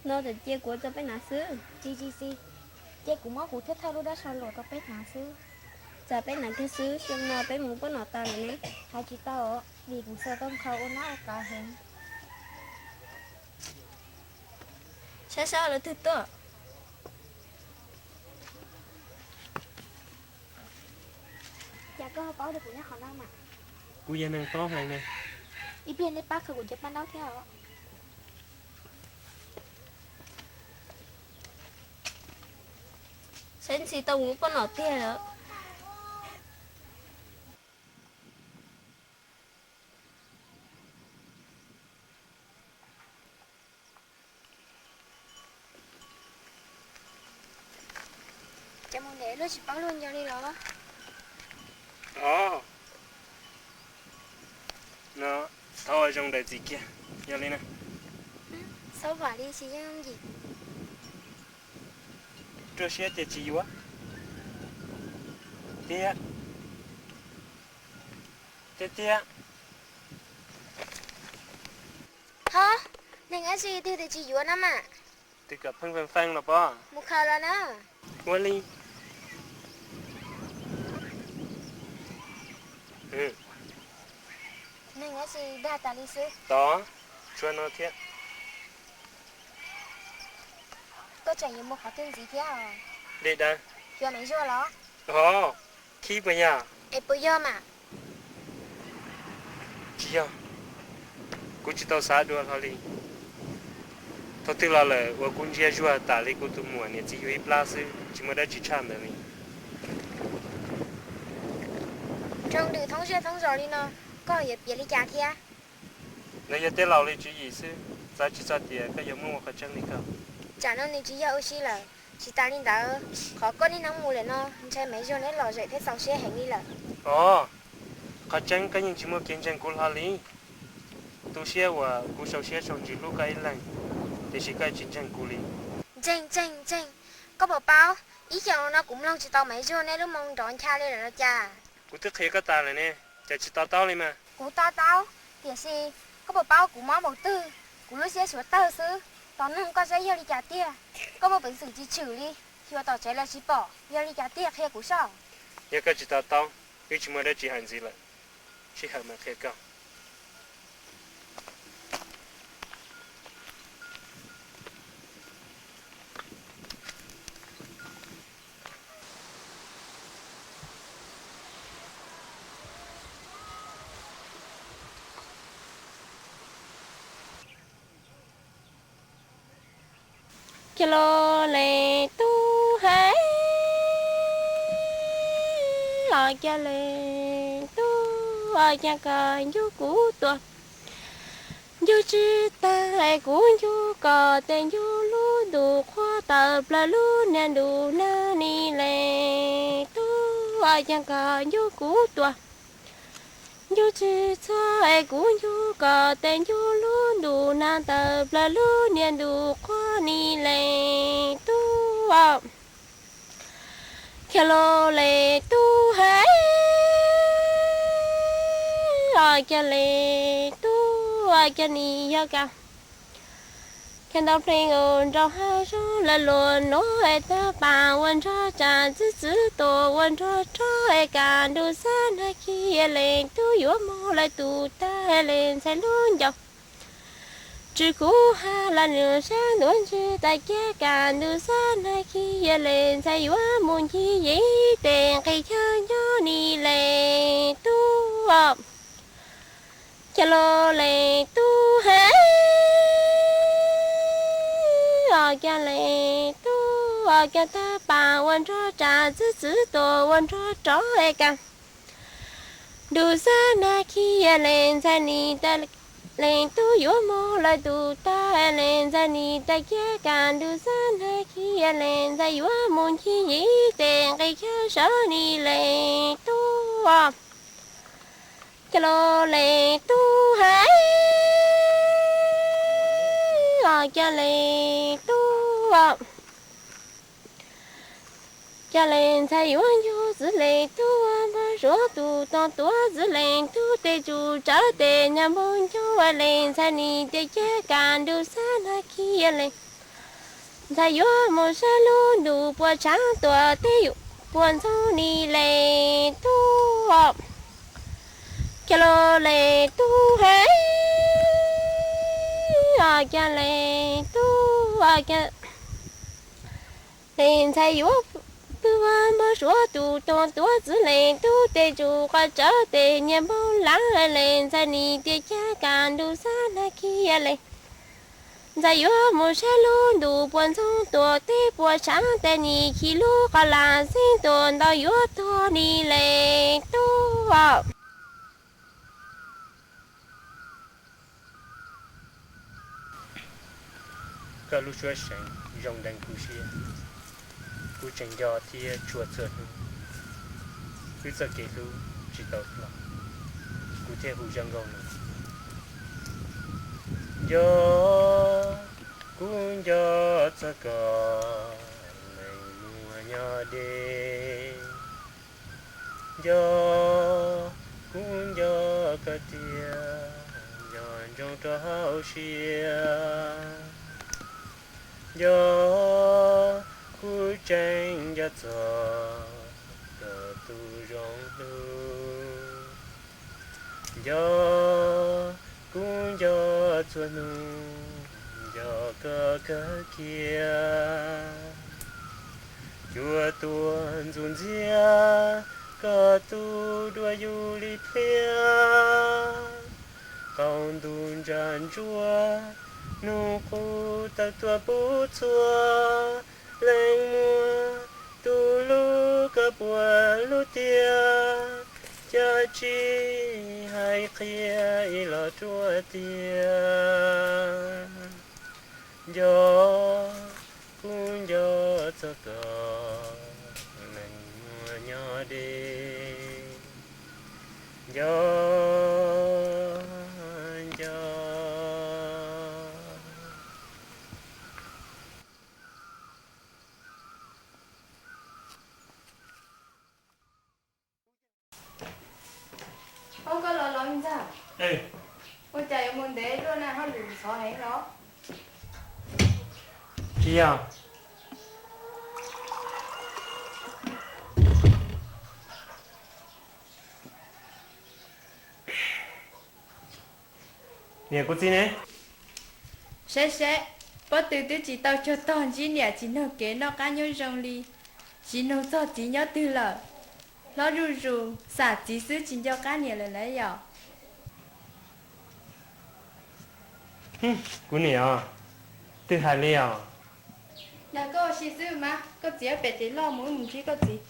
No tseem cia kuv tso peb hnav xwb. Tsis tsis tsis, cia kuv muab kuv thawj thawj lub dab so luam rau peb hnav xwb. Tso peb hnav kiag xwb, xyoo no peb mus poj nom tas lawm ne. Hais tsis tau, vim kuv xav tau nkhaus ua nab ua qav heev. Saib saib lawv twg tuaj. Cas koj ho paub tias kuv nyob qhov no mas? Kuv yog neeg paub heev ne. Ib pliag nej pab khaws kuv cov paj ntaub thiab os. Saib ntxhi tau mus poj nom tiag lawm. Ces mus ntev luaj tsis paub luag nco li los? Os, no, thaub zoo daws txiv kiag, yog li na. Txhob vam li tsis yeej yim. Ruaj siab tias tsis yuav. Tiag. Tiag tiag. Ho, neeg dab tsi twg tias tsis yuav no mas. Twb kom pheej feej feej los pob. Mus khaws los na. Ua li. Neeg dab tsi dag tas li xwb. Tod, tshuav no thiab. Koj tseem yuav mus qhov twg ntxiv thiab? Dej dawb. Xyuas Maiv Zuag los? Os, khib puas yog? Es puas yog mas? Tsis yog, kuv tsis tau xav dua hlo li. Thaum twg los lawm uas kuv ntsia Zuag tas li kuv tus muam niam txiv yug ib plab xwb, tsis muaj dab tsi tshaj ntawd li. Nrog ntws thoob zej thoob zos li no, koj yuav piav li cas thiab? Ntawd yog tej laus li tswv yim xwb, txawv tsis txog tias koj yuav muaj qhov tseeb li ko. Tsam no nws tsis yog ua si lawm, tsis tas li ntawd, qhov koj niaj hnub mus lawm no ntshai Maiv Zuag neb lom zem thiab txaus siab heev li lawm. Os, qhov tseeb koj yeej tsis muaj kev ntseeg kuv hlo li. Tu siab uas kuv sau siab sau ntsws hlub koj ib leeg, tiam sis koj tsis ntseeg kuv li. Ntseeg, ntseeg, ntseeg. Koj puas paub, ib xyoos no kuv mloog tsis tau Maiv Zuag neb lub moo nrov ncha li lawm los cas? Kuv twb qhia koj tas lawm ne, cas tsis to taub li mas? Kuv to taub, tiam sis koj puas paub kuv mob npaum twg, kuv lub siab suav tawg xwb, tos nug koj saib yog li cas tiag. Koj muaj peev xwm tsis tshwm li, xyuas tom tsev los tsis pom, yog li cas tiag qhia kuv soj. Yog koj tsis to taub, wb tsis muaj dab tsi hais ntxiv lawm, sij hawm mam qhia koj. Cog lus leej tub hais, os cog leej tub, os cog koj ncuj kuv tuag. Ncuj tsis tag es kuv ncuj koj tej ncuj lub ntuj qhuav tawm plaws lub niag ntuj nag ni leej tub, os cog koj ncuj kuv tuag. Ncuj tsis txog es kuv ncuj koj tej ncuj lub ntuj nag tawm plaws lub niag ntuj qhuav ni leej tub. Cog lus leej tub hais, os cog leej tub, os cog nim yog koj. Cog ntau pleev nkaus nraug hab zoo lawv luag nuav es tag pas ua nrog tsam txwv txwv tua ua nrog rog es kaj ntuj xab nag khi leej tub yuav moog lawv tus tag leej ntxhais lub ncauj. Tswv kuv hab laj nws sab ntuav ntswg tas kiag kaj ntuj xab nag khi leej ntxhais yuav mus ncig yim tes nqis chaw nyob ni leej tub. Cog lus leej tub hais, os cog leej tub, os cog tag pas ua nrog tsam txwv txwv tua ua nrog rog es kaj ntuj xab nag khi leej ntxhais nim tas leej tub yuav moog lawv tus tag leej ntxhais nim tas kiag kaj ntuj xab nag khi leej ntxhais yuav mus ncig yim tes nqis chaw sawv ni leej tub. Cog lus leej tub hais, os cog leej tub, cog leej ntxhais yuav ncuj txwv leej tub ua npog suav tus tog tuav txwv leej tub tej tsuj tsawv tes nyag npog ncaug leej ntxhais nim tas kiag kaj ntuj xab nag khi leej Ntxhais yuav mus saib lub ntuj puas tshav tuam teb, puas ntxoog ni leej tub, cov lus leej tub hais, cov leej tub, cov leej ntxhais yuav pw ua npau suav tus toog tuav txwv leej tub tej tsum qhov tsawb tej nyiaj npaum lav leej ntxhais nim tias caj kaj ntuj xab nag kiag leej. Ntxhais yuav mus saib lub ntuj puas ntxoog tuam teb puas tshav tej nim khi lub qhov laj xeeb tuam ntau yuav tuag ni leej tub. Koj lub suab seev zoo deev kuv siab, kuv tseem nco thiab tshua txhua hnub, wb txoj kev hlub tsis tau hlob, kuv thiaj hu zaj nkauj no. Nco, kuv nco txog koj leej muaj nyob deb. Nco, kuv nco koj tiag, nco ntsoov rau hauv siab. Nco, kuv tseem nco txog koj tus zoo hlub. Nco, kuv nco txhua hnub, nco koj kawg kiag. Cua tuaj ntxuav ntxiag, koj tus duab yug li pliag. Qaum ntuj ntsaj ntsuab, hnub qub tawm tuaj puv txhua. Leej muaj tus hlub koj puas hlub tiag, cas tsis hais qhia ib los ruaj tiag. Nco, kuv nco txog koj leej muaj nyob deb. Nco, nco. Ub, koj los los ntxawg, ua cas yuav mus ntev luaj na, hauj lwm ntxhov heev los? Tsis yog. Niam kuv txiv ne? Saib seb, pob tw twb tsis tau cuag tog ntsib niam tsis nug kev noj qab nyob zoo li, tsis nug txog txiv nyob twg lawm. Hlob zuj zus, xam txiv xwb tsis nco qab niam lawm lauj yom? Kuv niam os, twb hais li os. Yog koj ua si xwb mas, koj txiv pem tsev loj, mus wb mus ntsib koj txiv.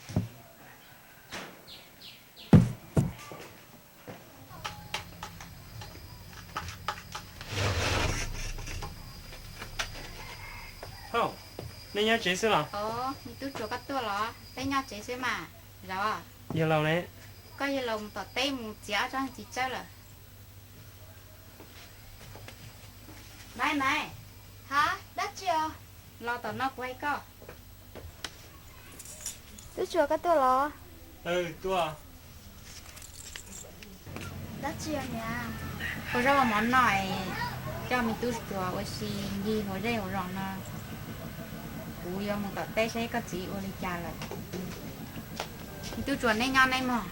Hauj, nej nyob tsev xwb los? Os, me tub Tsuas koj tuaj los? Peb nyob tsev xwb mas. Zauv. Yawg laus ne? Koj yawg laus mus tom teb mus txiav ob tsob txiv tsawb lawm. Maiv, Maiv. Ha, dab tsi os? Los tom no kuv hais koj. Tub Tsuas koj tuaj los? Tuaj. Dab tsi os niam? Ua zaub ua mov noj es coj me tub Tsuas ua si ncig hauv zej hauv zos no. Kuv yuav mus tom teb seb koj txiv ua li cas lawm. Me tub Tsuas neb nyob neb mog,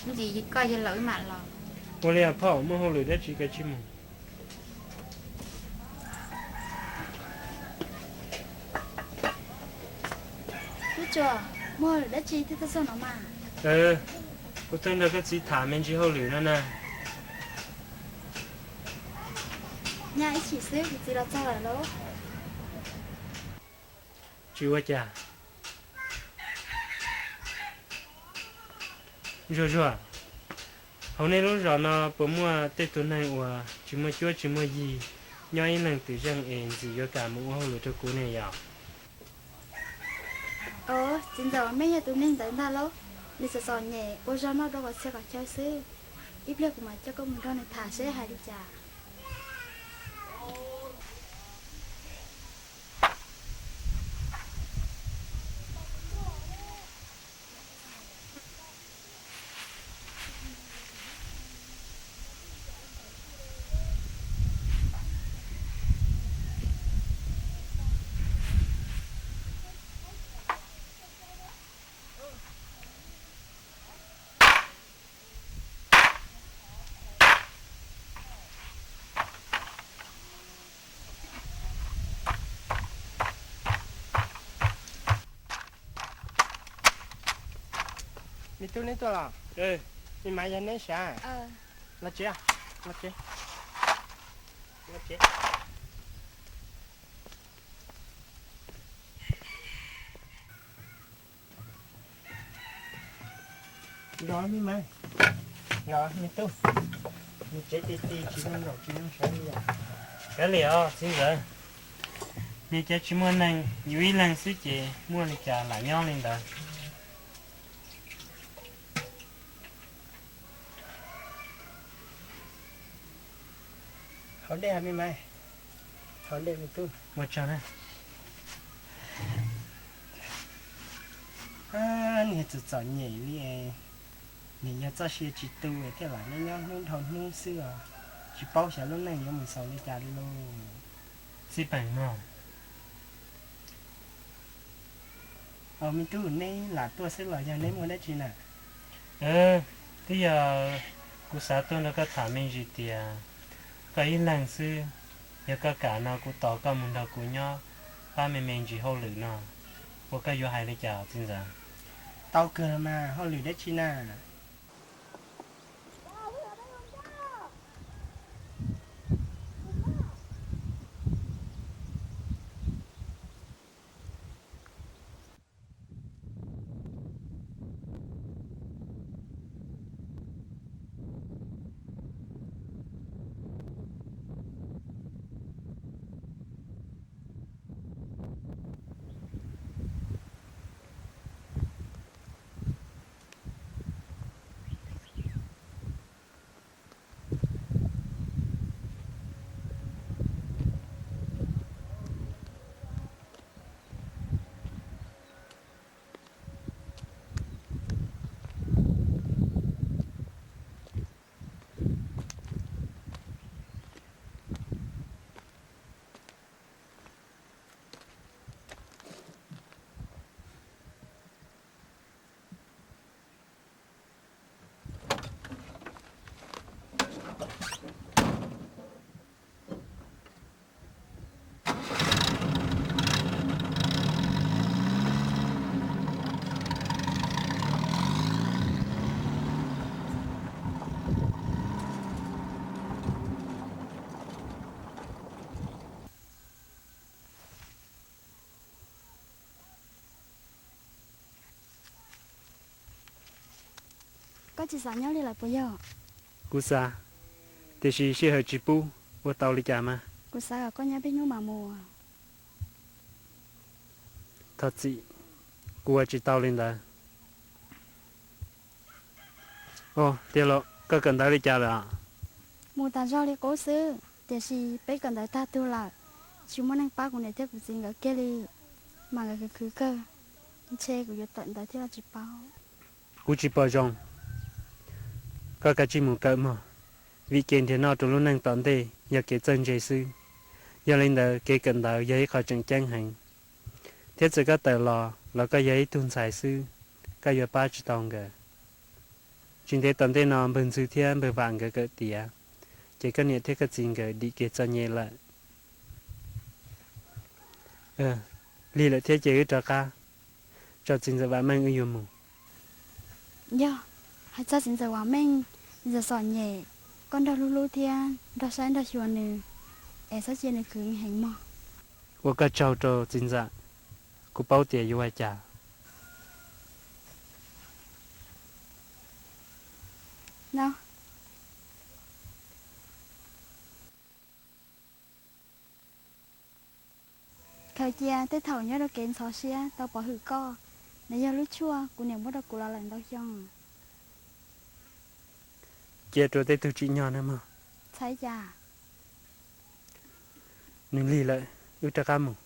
ib ntsis koj yawg laus wb mam los. Ua li os phauj, muaj hauj lwm dab tsi koj cia li mus. Tub Tsuas, muaj hauj lwm dab tsi thiaj tuaj txog no mas? Kuv tuaj nrog koj txiv tham me ntsis hauj lwm no na. Nyab, ib chim xwb kuv txiv los txog lawm lauj. Tsis ua cas. Zuag Zuag, hauv nej lub zos no puas muaj tej tug neeg uas tsis muaj cuab tsis muaj yig, nyob ib leeg twm zeej es ntxim yuav kam mus ua hauj lwm rau kuv ne yom? Os, txiv ntxawm, mej yog tus neeg ntawd ntag lauj. Nws txom txom nyem ua zog noj dua kom txhia kom chaw xwb. Ib pliag kuv mam coj koj mus nrog nws tham seb hais li cas. Me tub, neb tuaj los? Me Maiv, yog neb sav? Los tsev, los tsev, los tsev. Los me Maiv, los me tub, nws tsev ti ti tsis zoo zaum tsis zoo sawv li os. Kav liam os txiv ntxawm, nws cov tsis muaj neeg, yus ib leeg xwb ces muaj li cas lam nyob li ntawd. Haus dej me Maiv, haus dej me tub. Ua tsaug na. Niag txom txom nyem li, nim yog txoj sia tsis tu thiaj lam nyob nyob hnub dhau hnub xwb os, tsis paub xyov lub neej yuav mus xaus li cas li lauj. Xib peem mog. Os me tub, neb lam tuaj xwb los yog neb muaj dab tsi na? Twb yog kuv xav tuaj nrog koj tham me ntsis tias koj ib leeg xwb, yog koj kam no kuv tos koj mus nrog kuv nyob pab me me ntsis hauj lwm no, ua koj yuav hais li cas txiv ntxawm? Tau kawg mas, hauj lwm dab tsi na? Koj tsis xav nyob li lawm puas yog? Kuv xav, tiam sis sij hawm tsis pub, ua tau li cas mas? Kuv xav kom koj nyob peb hnub mam mus. Thov txim, kuv ua tsis tau li ntawd. Tiag los koj kawm ntawv li cas lawm? Mus tas zog li qub xwb, tiam sis peb kawm ntawv tag tug lawm, tsis muaj neeg pab kuv niam thiab kuv txiv nkawd kiag li, mas nkawd khwv khwv kawg, ntshe kuv yuav tawm ntawv thiab los tsis paub. Kuv tsis pom zoo, koj kav tsij mus kawm mog, vim kev nrhiav noj rau lub neej tom ntej yog kev txawj ntse xwb. Yog li ntawd kev kawm ntawv yog ib qho tseem ceeb heev, thiab txawm koj tawm los los koj yog ib tug ntxhais xwb, koj yuav pab tsis tau nkawd. Tsis ntev tom ntej no npawg Ntxwg thiab npawg Vam nkawd kawm tiav, ces koj niam thiab koj txiv nkawd dim kev txom nyem lawm. Lig lawm thiab ces wb rov qab, tso txiv ntxawm Vam Meej wb yuav mus. Yog, hais txog txiv ntxawm Vam Meej, txiv ntxawm txom nyem, koj nrog hlub hlub thiab nrog saib nrog xyuas nws, es txhob cia nws khwv heev mog. Ua koj tsaug rau txiv ntxawm, kuv paub tias yuav ua cas. Khaws cia tej thaum nyob rau kev ntxhov siab tau pov hwm koj, nws yog lub tshuaj kuv niam muab rau kuv los lawm ntau xyoo. Cia rau tej tug tsim nyog na mog. Txhais cas? Nws lig lawm, wb rov qab mus.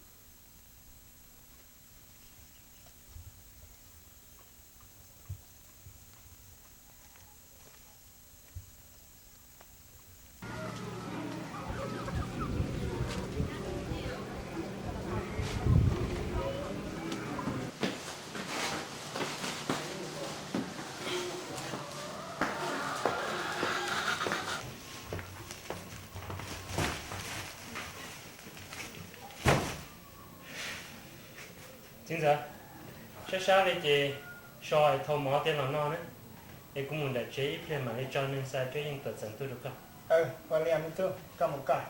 Txiv ntxawm, sab sab li ces So es thau mov thiab los noj na, es kuv mus nram tsev ib pliag mam li tso neeg xa Cuab Yeej tuam txeev tuaj rau koj. Ua li me tub, koj mus koj.